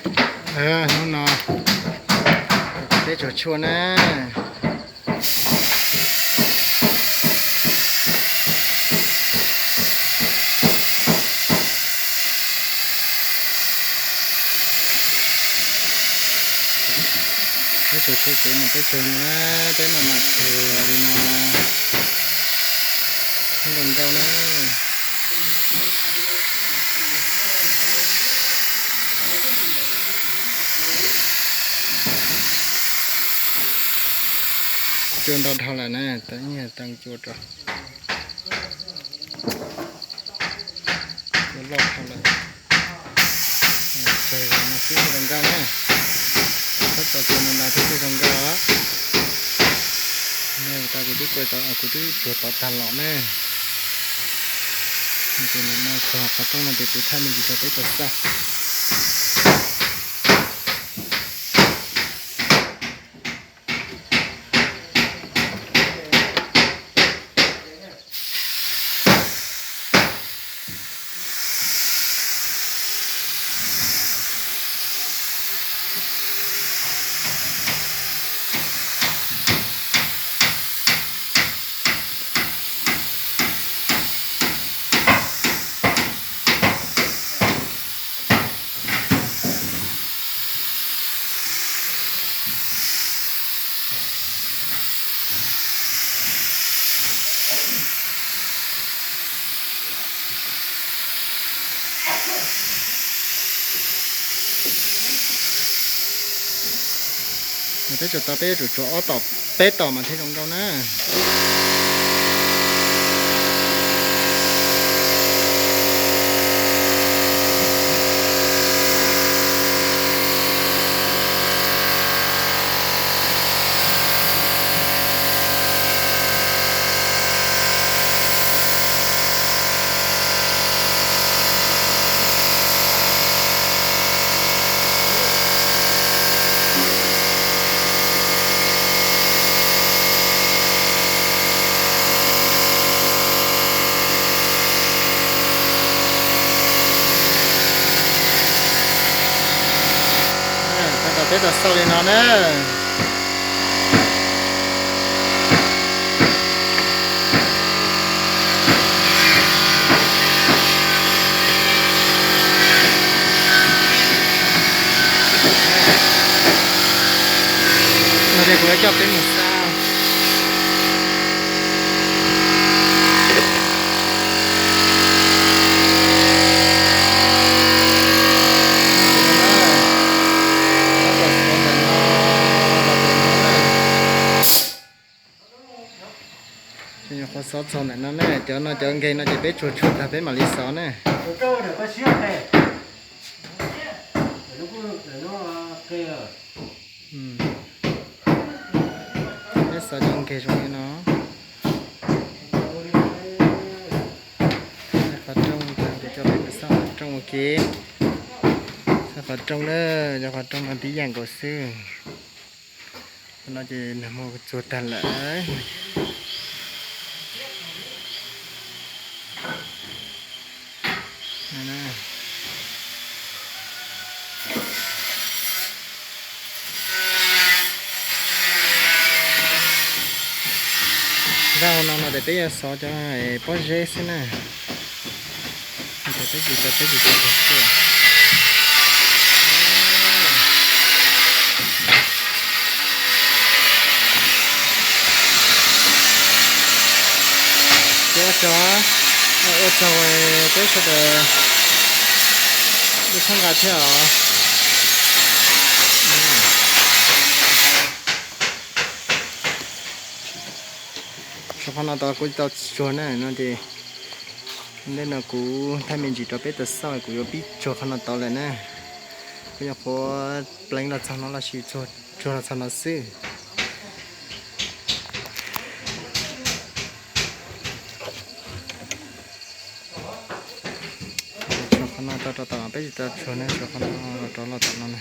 Hnub no peb tsuag tshuaj na. Peb tsuag tshuaj ces no peb tsuag na, peb mam mam tsuag li no. Zoo nkauj na. Cua ntau dhau lawm na, tau ib nyuag tee cua rau. Cua loj dhau lawm. Tsuag zoo no xwb zoo nkauj na. Txhob tso cua ntau ntau thiab thiaj zoo nkauj. Kuv twb, kuv twb tsuag tod tag los na. Ces nim no txog qhov rooj no ces kuv thaij me ntsis rau peb tau xauj. Peb tsuag tau, peb yuav tsum tsuag ob tom, peb tom mas thiaj zoo nkauj na. Tau, peb tau xauj li no na. Kuv coj peb mus xauj. Nyuam qhuav xov txog ntawm no ne, cov no cov nkeg no ces peb tsuag tshuaj tag peb mam li xov ne. Peb xov cov nkeg zoo li no. Qhov rooj, coj peb mus xauj qhov rooj ua ke. Xauj qhov rooj na, cov qhov rooj no tib yam nkaus xwb. No ces nag hmo tsuag tag lawm. Zaj no no ces peb yuav xov cov pob zeb xwb na. Peb tsis, peb tsis xov. Ces ua tsaug, ua tsaug peb sawv daws ib txhab nqa thiab os. Tsuag qhov no tau kuv tau tsuag na no ces ntej no kuv thaij me ntsis rau peb tau xauj, kuv yuav pib tsuag qhov no tau lawm na. Kuv nyuam qhuav pleev los txog no los sis tsuag los txog no xwb. Tsuag qhov no tau rau tom, peb tsis tau tsuag ne, tsuag qhov no rov los tom no na.